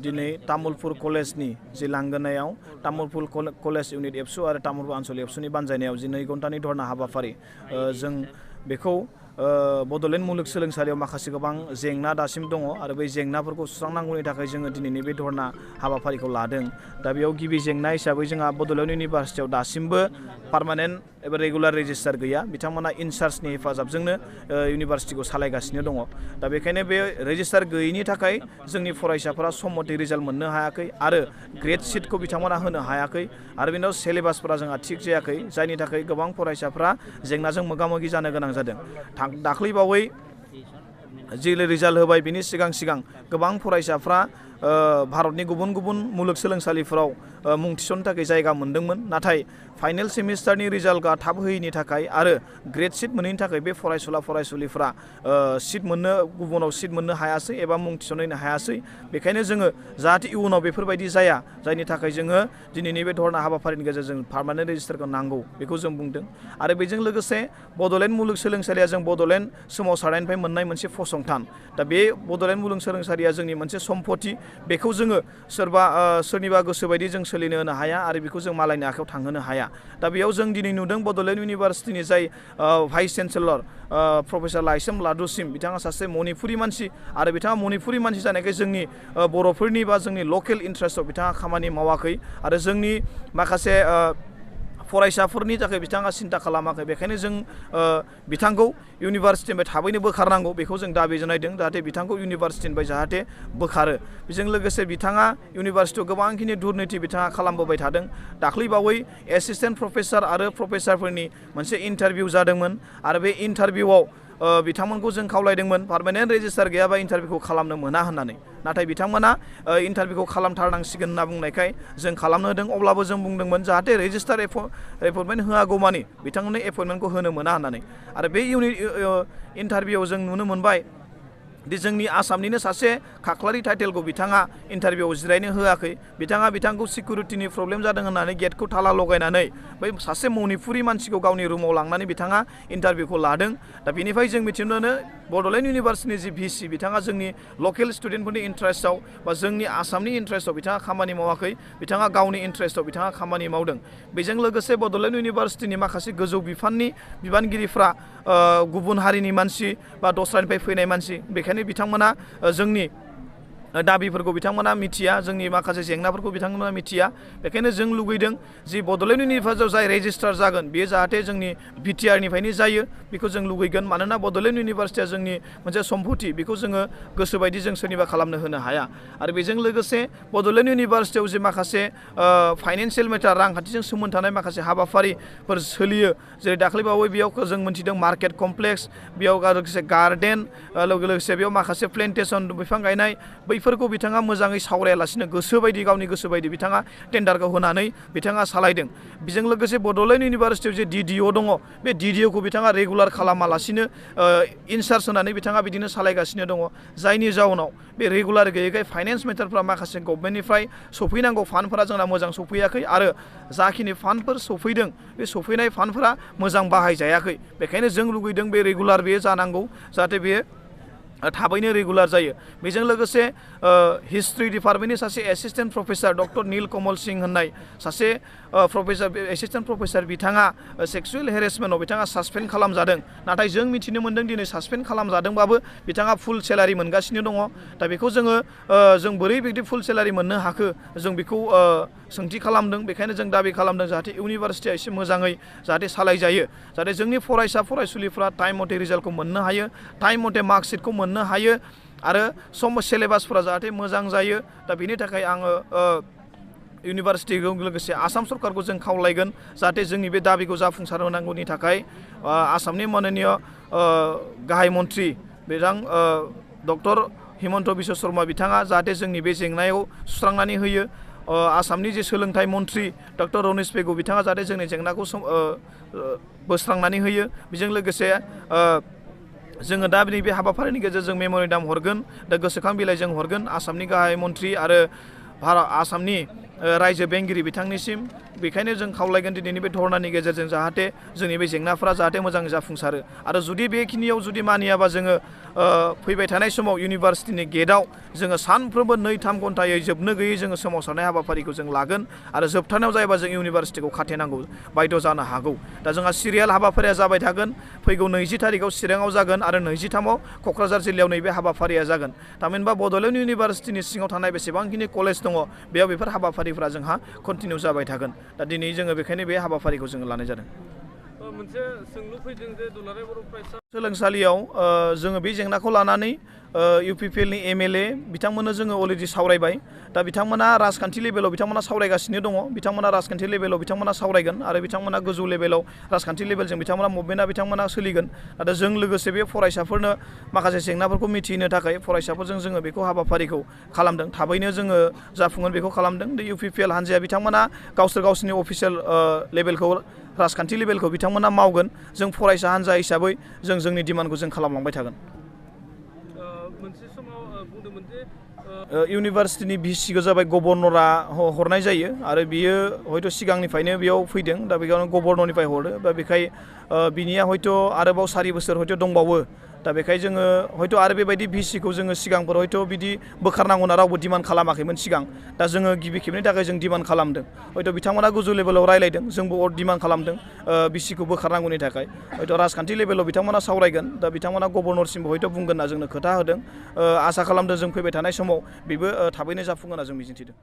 दिनै तामुलपुर कलेजनि जि लांगोनायाव तामुलपुर कलेज इउनिट एबसु आरो तामुलपुर आनसलिक एबसुनि बानजायनायाव जि 2 घन्टानि धरना हाबाफारि जों बेखौ बड'लेण्ड मुलुगसोलोंसालियाव माखासे गोबां जेंना दासिम दङ आरो बै जेंनाफोरखौ सुस्रांनांगौनि थाखाय जोङो दिनैनि बे धरना हाबाफारिखौ लादों। दा बेयाव गिबि जेंना हिसाबै जोंहा बड'लेण्ड इउनिभारसिटियाव दासिमबो पार्मानेन्ट एबा रेगुलार रेजिस्टार गैया। बिथांमोना इनचार्जनि हेफाजाबजोंनो इउनिभारसिटिखौ सालायगासिनो दङ। दा बेखायनो बे रेजिस्टार गैयैनि थाखाय जोंनि फरायसाफोरा सम मथे रिजाल्ट मोननो हायाखै आरो ग्रेड सिटखौ बिथांमोना होनो हायाखै आरो बेनि उनाव सिलेबासफोरा जोंहा थिग जायाखै, जायनि थाखाय गोबां फरायसाफ्रा जेंनाजों मोगा मोगि जानो गोनां जादों। दाख्लैबावै जि रिजाल्ट होबाय बिनि सिगां गोबां फरायसाफ्रा भारतनि गुबुन गुबुन मुलुगसोलोंसालिफोराव मुं थिसननो थाखाय जायगा मोन्दोंमोन, नाथाय फाइनेल सेमिस्टारनि रिजाल्टआ थाब होयैनि थाखाय आरो ग्रेड सिट मोनैनि थाखाय बे फरायसुलिफोरा गुबुनाव सिट मोननो हायासै एबा मुं थिसनहैनो हायासै। बेखायनो जोङो जाहाथे इयुनाव बेफोरबायदि जाया, जायनि थाखाय जोङो दिनैनि बे धरना हाबाफारिनि गेजेरजों पार्मानेन्ट रेजिस्टारखौ नांगौ बेखौ जों बुंदों। आरो बेजों लोगोसे बड'लेण्ड मुलुगसोलोंसालिया जों बड'लेण्ड सोमावसारनायनिफ्राय मोननाय मोनसे फसंथान। दा बे बड'लेण्ड मुलुगसोलोंसालिया जोंनि मोनसे सम्पति, बेखौ जोङो सोरनिबा गोसोबायदि जों सोलिनो होनो हाया आरो बेखौ जों मालायनि आखायाव थांहोनो हाया। दा बेयाव जों दिनै नुदों बड'लेण्ड इउनिभारसिटिनि जाय भाइस चेन्सेलर प्रफेसार लाइश्राम लादुसिम, बिथाङा सासे मणिपुरि मानसि आरो बिथाङा मणिपुरि मानसि जानायखाय जोंनि बर'फोरनि बा जोंनि लकेल इन्टारेस्टआव बिथाङा खामानि मावाखै आरो जोंनि माखासे फरायसाफोरनि थाखाय बिथाङा सिन्था खालामाखै। बेखायनो जों बिथांखौ इउनिभारसिटिनिफ्राय थाबैनो बोखारनांगौ बेखौ जों दाबि जनायदों, जाहाथे बिथांखौ इउनिभारसिटिनिफ्राय जाहाथे बोखारो। बेजों लोगोसे बिथाङा इउनिभारसिटियाव गोबांखिनि दुर्निति बिथाङा खालामबोबाय थादों। दाख्लैबावै एसिस्टेन्ट प्रफेसार आरो प्रफेसारफोरनि मोनसे इन्टारभिउ जादोंमोन आरो बे इन्टारभिउआव बिथांमोनखौ जों खावलायदोंमोन पार्मानेन्ट रेजिस्टार गैयाबा इन्टारभिउखौ खालामनो मोना होननानै, नाथाय बिथांमोना इन्टारभिउखौ खालामथारनांसिगोन होनना बुंनायखाय जों खालामनो होदों। अब्लाबो जों बुंदोंमोन जाहाथे रेजिस्टार एपइन्टमेन्ट होआगौमानि बिथांमोननो एपइन्टमेन्टखौ होनो मोना होननानै। आरो बे इन्टारभिउआव जों नुनो मोनबाय दि जोंनि आसामनिनो सासे खाख्लारि टाइटेलखौ बिथाङा इन्टारभिउआव जिरायनो होआखै। बिथांखौ सिकिउरिटिनि प्रब्लेम जादों होननानै गेटखौ ताला लगायनानै बै सासे मणिपुरि मानसिखौ गावनि रुमाव लांनानै बिथाङा इन्टारभिउखौ लादों। दा बेनिफ्राय जों मिथिनो मोनो बड'लेण्ड इउनिभारसिटिनि जि भिसि, बिथाङा जोंनि लकेल स्टुडेन्टफोरनि इन्टारेस्टआव बा जोंनि आसामनि इन्टारेस्टआव बिथाङा खामानि मावाखै, बिथाङा गावनि इन्टारेस्टआव बिथाङा खामानि मावदों। बेजों लोगोसे बड'लेण्ड इउनिभारसिटिनि माखासे गोजौ बिबानगिरिफ्रा गुबुन हारिनि मानसि बा दस्रानिफ्राय फैनाय मानसि, बेखायनो बिथांमोना जोंनि दाबिफोरखौ बिथांमोना मिथिया, जोंनि माखासे जेंनाफोरखौ बिथांमोना मिथिया। बेखायनो जों लुगैदों जि बड'लेण्ड इउनिभारसिटियाव जाय रेजिस्टार जागोन बेयो जाहाथे जोंनि बिटिआरनिफ्रायनो जायो, बेखौ जों लुगैगोन। मानोना बड'लेण्ड इउनिभारसिटिया जोंनि मोनसे सम्पति, बेखौ जोङो गोसोबायदि जों सोरनिबा खालामनो होनो हाया। आरो बेजों लोगोसे बड'लेण्ड इउनिभारसिटियाव जे माखासे फाइनेन्सियेल मेटार, रांखान्थिजों सोमोन्दो थानाय माखासे हाबाफारिफोर सोलियो, जेरै दाख्लैबावै बेयाव जों मिथिदों मार्केट कमप्लेक्स, बेयाव लोगोसे गार्डेन, लोगोसे बेयाव माखासे प्लेन्टेसन बिफां गायनाय, बैफोरखौ बिथाङा मोजाङै सावरायालासिनो गावनि गोसो बायदि बिथाङा टेन्डारखौ होनानै बिथाङा सालायदों। बेजों लोगोसे बड'लेण्ड इउनिभारसिटियाव जे DDO दङ, बे DDOखौ बिथाङा रेगुलार खालामालासिनो इनचार्ज होनानै बिथाङा बिदिनो सालायगासिनो दङ, जायनि जाउनाव बे रेगुलार गैयैखाय फाइनेन्स मेटारफ्रा माखासे गभर्नमेन्टनिफ्राय सफैनांगौ फान्डफोरा जोंना मोजां सफैयाखै आरो जाखिनि फान्डफोर सफैदों बे सफैनाय फान्डफोरा मोजां बाहायजायाखै। बेखायनो जों लुगैदों बे रेगुलार बेयो जानांगौ, जाहाथे बेयो थाबैनो रेगुलार जायो। बेजों लोगोसे हिस्ट्रि डिपार्टमेन्टनि सासे assistant professor doctor Neel Kamal Singh होननाय सासे एसिस्टेन्ट प्रफेसार, बिथाङा सेक्सुवेल हेरेसमेन्टआव बिथाङा सासपेन्ड खालामजादों। नाथाय जों मिथिनो मोन्दों दिनै सासपेन्ड खालामजादोंबाबो बिथाङा फुल सेलारि मोनगासिनो दङ। दा बेखौ जों बोरै बिदि फुल सेलारि मोननो हाखो, जों बेखौ सोंथि खालामदों। बेखायनो जों दाबि खालामदों जाहाथे इउनिभारसिटिया एसे मोजाङै जाहाथे सालायजायो, जाहाथे जोंनि फरायसुलिफ्रा टाइम मथे रिजाल्टखौ मोननो हायो, टाइम मथे मार्कशिटखौ मोननो हायो आरो सिलेबासफोरा जाहाथे मोजां जायो। दा बेनि थाखाय आङो इउनिभारसिटिजों लोगोसे आसाम सरकारखौ जों खावलायगोन जाहाथे जोंनि बे दाबिखौ जाफुंसार होनांगौनि थाखाय आसामनि माननीय गाहाय मन्त्रि बिथां डक्टर हिमन्त बिश्व शर्मा बिथाङा जाहाथे जोंनि बे जेंनायाव सुस्रांनानै होयो। आसामनि जे सोलोंथाइ मन्त्रि डक्टर रनिस पेगु बिथाङा जाहाथे जोंनि जेंनाखौ बोस्रांनानै होयो। बेजों लोगोसे जोङो दा नैबे हाबाफारिनि गेजेरजों मेम'रेन्डाम हरगोन, दा गोसोखां बिलाइ जों हरगोन आसामनि गाहाय मन्त्रि आरो आसामनि रायजो बेंगिरि बिथांनिसिम बेखायनो जों खावलायगोन दिनैनि बे धरनानि गेजेरजों जाहाथे जोंनि बे जेंनाफोरा जाहाथे मोजाङै जाफुंसारो आरो जुदि बेखिनियाव जुदि मानियाबा जोङो फैबाय थानाय समाव इउनिभार्सिटिनि गेटआव जोङो सानफ्रोमबो 2-3 घन्टायै जोबनो गैयै जोङो सोमावसारनाय हाबाफारिखौ जों लागोन आरो जोबथारनायाव जायोबा जों इउनिभार्सिटिखौ खाथेनांगौ बायद' जानो हागौ दा जोंहा सिरियाल हाबाफारिया जाबाय थागोन फैगौ 20 तारिखआव चिराङाव जागोन आरो 23आव क'क्राझार जिल्लायाव नैबे हाबाफारिया जागोन थामहिनबा बड'लेण्ड इउनिभार्सिटिनि सिङाव थानाय बेसेबांखिनि कलेज दङ बेयाव बेफोर हाबाफारिफ्रा जोंहा कन्टिनिउ जाबाय थागोन दा दिनै जोङो बेखायनो बे हाबाफारिखौ जोङो लानाय जादों मोनसे सोंलु फैदों जे दुलाराय बर' सोलोंसालियाव जोङो बे जेंनाखौ लानानै UPPLनि MLA बिथांमोननो जोङो अलरेडि सावरायबाय दा बिथांमोना राजखान्थि लेभेलाव बिथांमोना सावरायगासिनो दङ बिथांमोना राजखान्थि लेभेलाव बिथांमोना सावरायगोन आरो बिथांमोना गोजौ लेभेलाव राजखान्थि लेभेलजों बिथांमोना मुभमेन्टआ बिथांमोना सोलिगोन आरो जों लोगोसे बे फरायसाफोरनो माखासे जेंनाफोरखौ मिथिहोनो थाखाय फरायसाफोरजों जोङो बेखौ हाबाफारिखौ खालामदों थाबैनो जोङो जाफुंगोन बेखौ खालामदों दा UPPL हान्जाया बिथांमोना गावसोरनि अफिसियेल लेभेलखौ राजखान्थि लेभेलखौ बिथांमोना मावगोन जों फरायसा हान्जा हिसाबै जों जोंनि डिमान्डखौ जों खालामलांबाय थागोन मोनसे समाव बुंदोंमोन जे इउनिभार्सिटिनि भिसिखौ जाबाय गभर्नरा हरनाय जायो आरो बियो हयथ' सिगांनिफ्रायनो बेयाव फैदों दा बेयावनो गभर्नरनिफ्राय हरो दा बेखाय बिनिया हयथ' आरोबाव 4 बोसोर हयथ' दंबावो दा बेखाय जोङो हयथ' आरो बेबायदि भिसिखौ जोङो सिगांफोर हयथ' बिदि बोखारनांगौ होनना रावबो डिमान्ड खालामाखैमोन सिगां दा जोङो गिबि खेबनि थाखाय जों डिमान्ड खालामदों हयथ' बिथांमोना गोजौ लेभेलाव रायलायदों जोंबो डिमान्ड खालामदों भिसिखौ बोखारनांगौनि थाखाय हयथ' राजखान्थि लेभेलाव बिथांमोना सावरायगोन दा बिथांमोना गभर्नरसिमबो हयथ' बुंगोन होनना जोंनो खोथा होदों आसा खालामदों जों फैबाय थानाय समाव बेबो थाबैनो जाफुंगोन होनना जों मिजिंथिदों